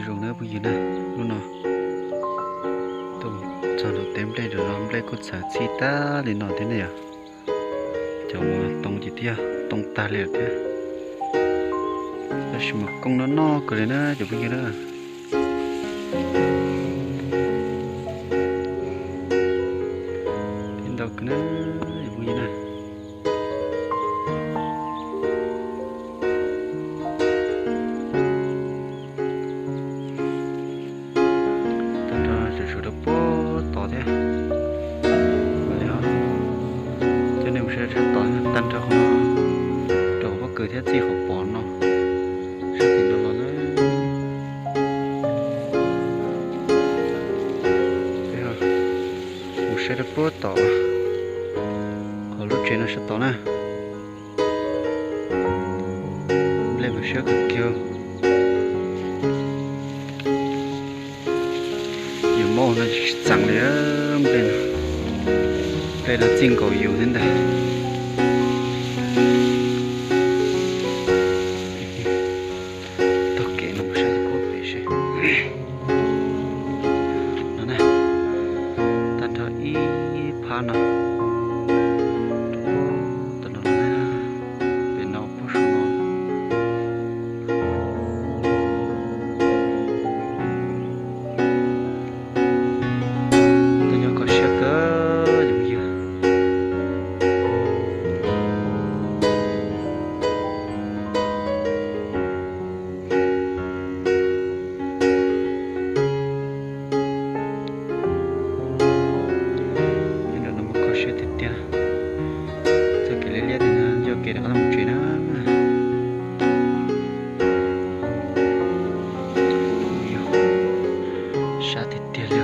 Zoo na phooj ywg na, lub no tuaj txog nram tej nplej, nram no nplej kuj txawm txhij tag li no thiab ne yom. Cov too ces thiaj too tag li lawm thiab. Tab sis mas koob no noj kawg li na cov phooj ywg na. Thiab ntau kawg na cov phooj ywg na. Tag nrho tseem tshuav rau puag tod thiab. Coj nej mus saib tshaj tod, tag nrho qhov no rau hauv pob kws thiab txij qhov pom no sab tim no los na. Mus saib rau puag tod, qhov lub tsev no sab tod na. Nplej mas siab kawg kiag. Yus mob no tsis txeev li, nplej no, nplej no txij nkaus yus thiab ntag. Taug kev no mus saib puag pem seb. No na, tag nrho ib phab no, tam no na, pem no puag saum no. Tuaj nyob kho siab kawg yus yog. Nyob nram no mas kho siab tiag tiag. Txoj kev liab liab tiag, yog kev rov qab mus tsev na. Sab tiag tiag li.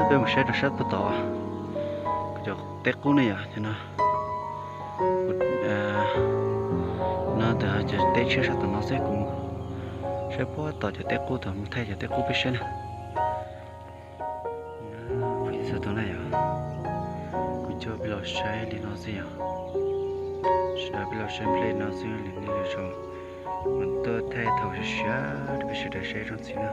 Peb mus saib rau sab puag tod, cov teb qub ne yom, cov no. No ntawm cov teb tshiab sab tom no xwb, kuv mus saib puag tom cov teb qub tod, mus thaij cov teb qub peb saib na. Kuv txog tau na yom, kuv coj peb los saib li no xwb yom. Sawv daws peb los saib nplej no xwb, lwm hnub lwm zaus mam tuaj thaij thaum siav siav rau peb sawv daws saib tsoom ntxhais na.